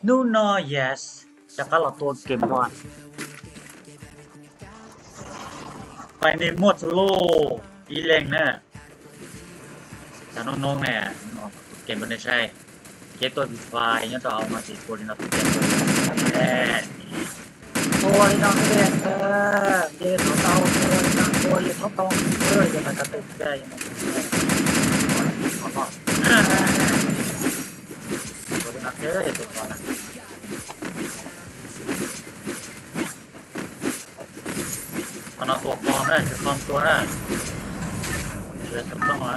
Hnub no yes, rov qab los tua game no. Pais ne muaj txhua loj ib leeg na. Cov noob noob ne, game no nej saib, kev tuaj Free Fire nyob rau hauv no ces tua li no, tua li no, nce tau tau, tua li no tau, tua li no tau, tua li no tau. Qhov no tua qhov na, tsis qhov tua na. Tsis tau plooj na.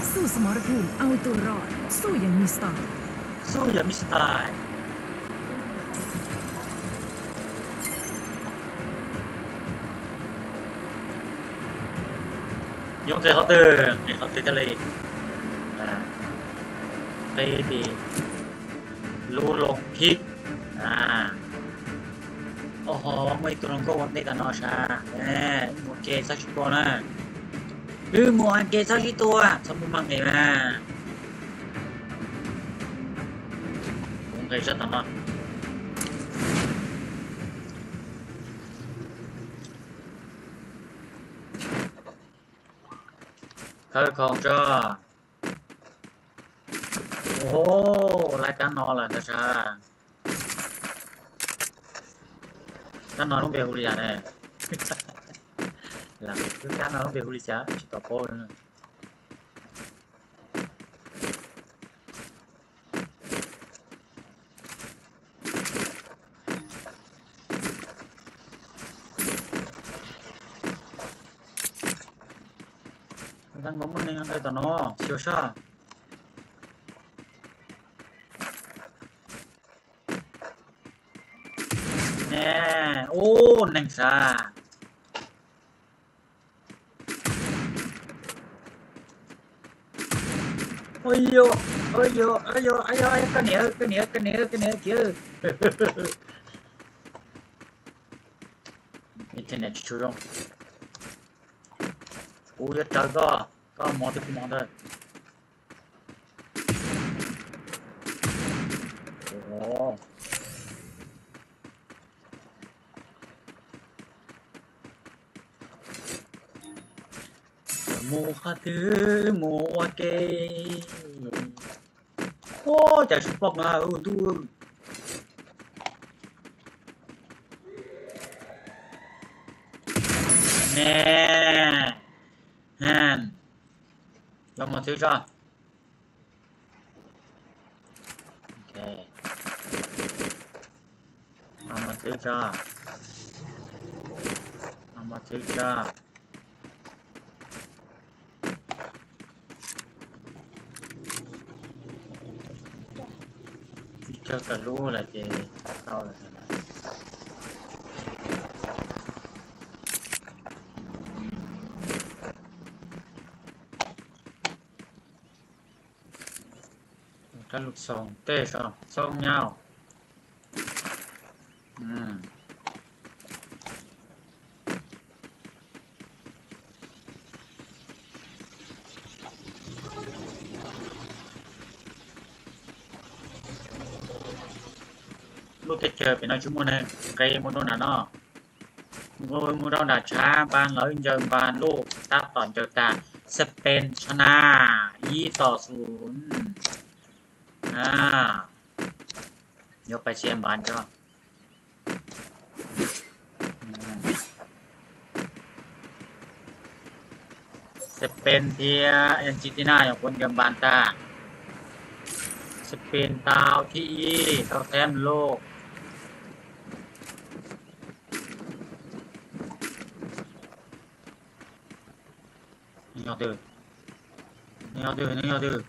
Xub สมรภูมิเอาตัวรอด สู้อย่างมีสไตล์ สู้อย่างมีสไตล์ Yoov tes qhov twg, qhov twg thiaj li qi tim lub loo khib. Au ho, muaj ib tug hluas nkauj ua ntej tom no sas. Wb mus ua ke txhob sib tua na. Wb mus ua ke txhob sib tua, txhob muaj maj nqis mas. Kuv nqis sab tom no. Khawb khoom tso. Ua, lawv kab no lawm ntag sas. Kab no lub npe hu li cas ne? Lawv kab no lub npe hu li cas tsis tau paub li. Tab nkaus muaj neeg nqis tom no, xyuas soj. Ne, ub, neeg sas. Ua, ua, ua, koj niam, koj niam, koj niam, koj niam kiag. Internet tsis tshua zoo. Kuv yuav raws koj, koj mov twg kuv mov ntawd. Mus qhov twg mus ua ke. Ua cas tsis pom na, ub ntuj. Ne, cov mos txwv tso. Mos txwv tso. Mos txwv tso. Ib cog tawm lub lawm ces tau lawm. Rab lus xoom tej so xoob nyab. Lub teb chaws pem no tsis muaj neeg, nqe mus rau nram no. Mus rau nram tshav npas lawv ncaws npas luj tab tom ncaws tas. Spain tshaj na, ib tom xu. Yuav pais xiam npas tso. Spain thiab Argentina yog kuv ncaws npas tag. Spain tau thib ib, tau thib ib lauj. Nyob twg? Nyob twg? Nyob twg?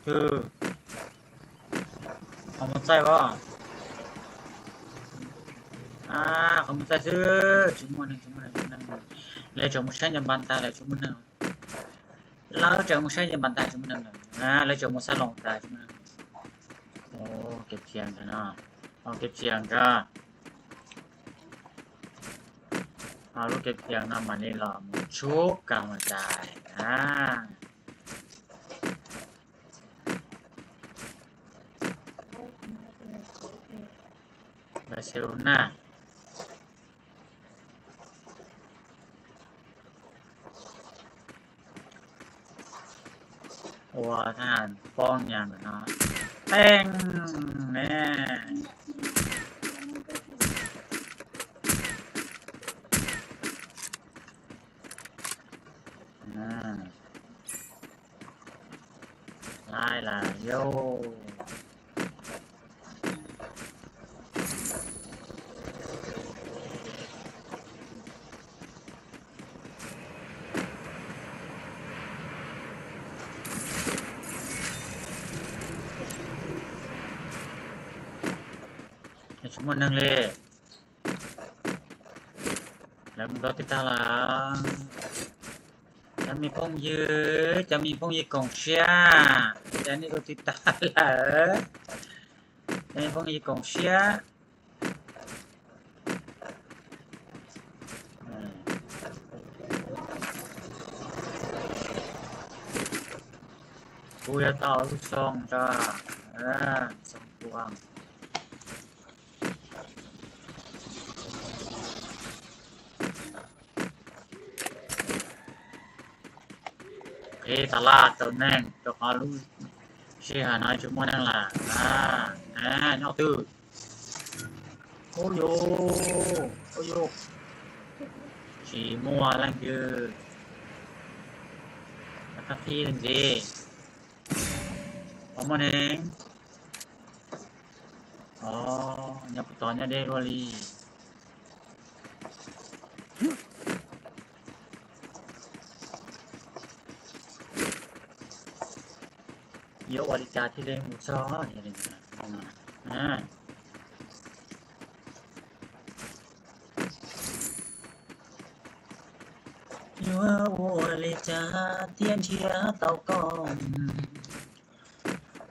Twg? Qhov mus txaij os. Qhov mus txaij xwb, tsis muaj neeg, tsis muaj neeg. Lawv tseem mus saib ncaws npas tag lawm tsis muaj neeg. Lawv tseem mus saib ncaws npas tag tsis muaj neeg lawm. Lawv tseem mus saib loo tag tsis muaj neeg. Kev txias ntag no. Kev txias ntag. Lub kev phiaj no mam li los mus tshub kas mas tais na. Barcelona. Ua thab ham poob nyaj ntawm no. Teej ne. Laib lawm yau. Tsis muaj neeg li. Lawv mus rau twg tag lawm? Cov me phooj ywg, cov me phooj ywg koom siab, cas nej rau twg tag lawm? Cov me phooj ywg koom siab. Kuv yuav tau lub xoo tso, xoo kuas. Qhib tas laj rau neeg rau qhov lub sij hawm no tsis muaj neeg lawm. Nyob twg? Ub yus, ub yus, tsis muaj leej twg. Qhib ntxiv, pom muaj neeg. Nyob puag tod nyob deb luaj li. Yuav ua li cas thiaj li mus txog? Yuav ua li cas thiaj nrhiav tau koj?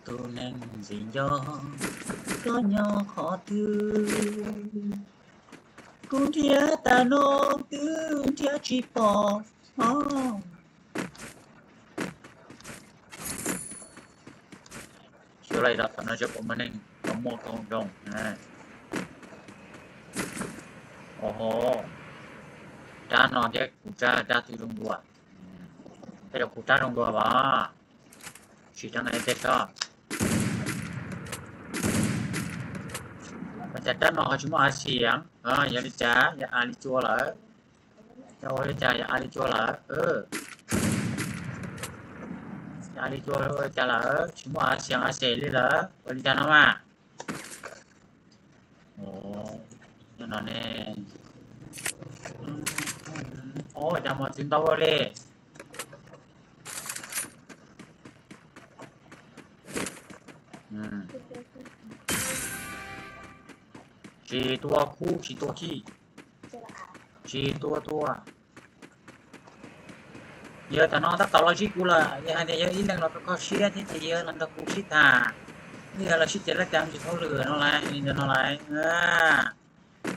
Tus neeg ntxim nco, koj nyob qhov twg? Kuv nrhiav tas no twb nrhiav tsis pom os. Xyov lawm, tam no tsis pom muaj neeg, tsis muaj qhov zoo. Oho, rab no thiab kuv rab, rab twg zoo dua? Tej zaum kuv rab zoo dua as. Sim rab no ib pliag seb. Ua cas rab no ho tsis muaj a xiam? Yog li cas, yog a li cua lawm? Yog ua li cas yog a li cua lawm? Yog a li cua ua li cas lawm, tsis muaj a xiam a xes li lawm, ua li cas no mas? Nyob no ne. Ua cas mos txwv ntau ua li. Tsis tua kub, tsis tua khib, tsis tua tua. Yawg tam no tab tom los ntsib kuv lawm, yawg hais tias yawg ib leeg los rau koj siab thiab ces yawg los nrog kuv sib tham, yawg los sib ceg laj cam tsis hauj lwm no lauj, li ntawd no lauj.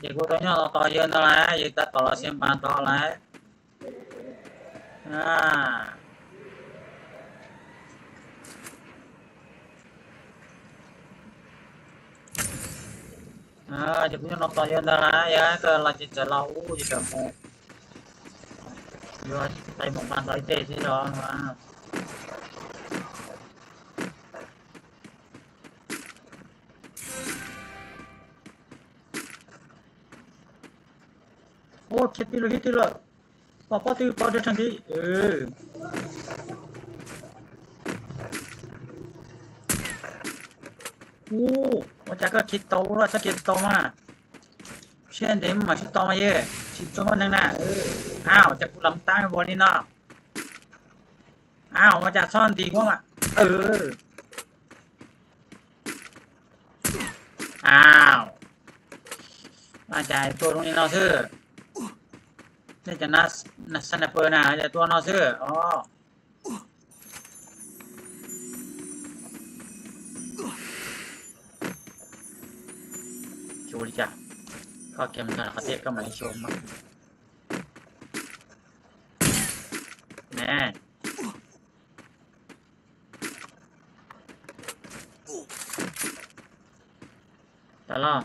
Ces kuv tau nyob tos yawg ntawd lauj, yawg tab tom los xia npas tod lauj. Ces kuv nyob no tos yawg ntawd lauj, yog koj los ces txawm los ub ces txawm mus. Yuav tais mus npas tod ib teg xwb os. Ua khiav twg los khiav twg lawm. Pom pob twg pom rau tseem tiv. Ua cas koj khiav tau, txhob khiav tau mas. Siab ntev mam sib tau mas yej, tsis txog muaj neeg na. Au, cas kuv lam tab vos li no. Au, ua cas txhob nti kuv mas. Au, ua cas tuaj zoo li no xwb. Nej cov sniper na, ua cas tuaj no xwb os. Xyov li cas, koj kiag mus txog qhov tiag koj mam li xyuas mas. Tau los.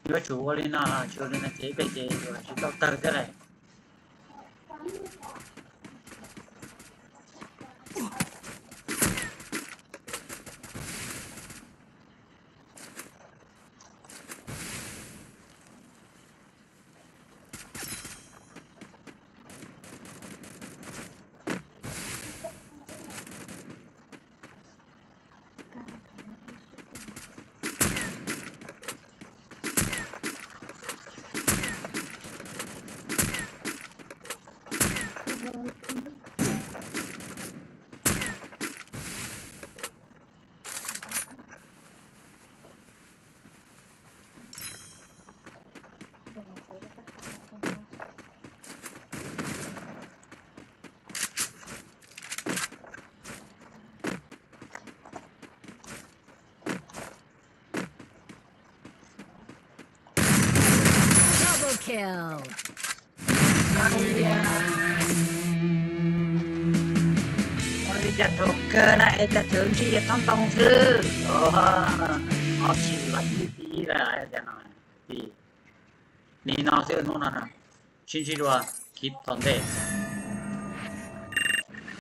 Yuav tsum ua li no, tsis ua li no ces ib pliag ces yuav tsis tau tawg thiab lawm. Double kill. Ua li cas thaum kawg na es cas txawv ntshe yog tsob ntoo xwb. Ob tsis los ib tib lawm tias no. Nim no xwb hnub no na, sib ntsib dua, khiv tom ntej.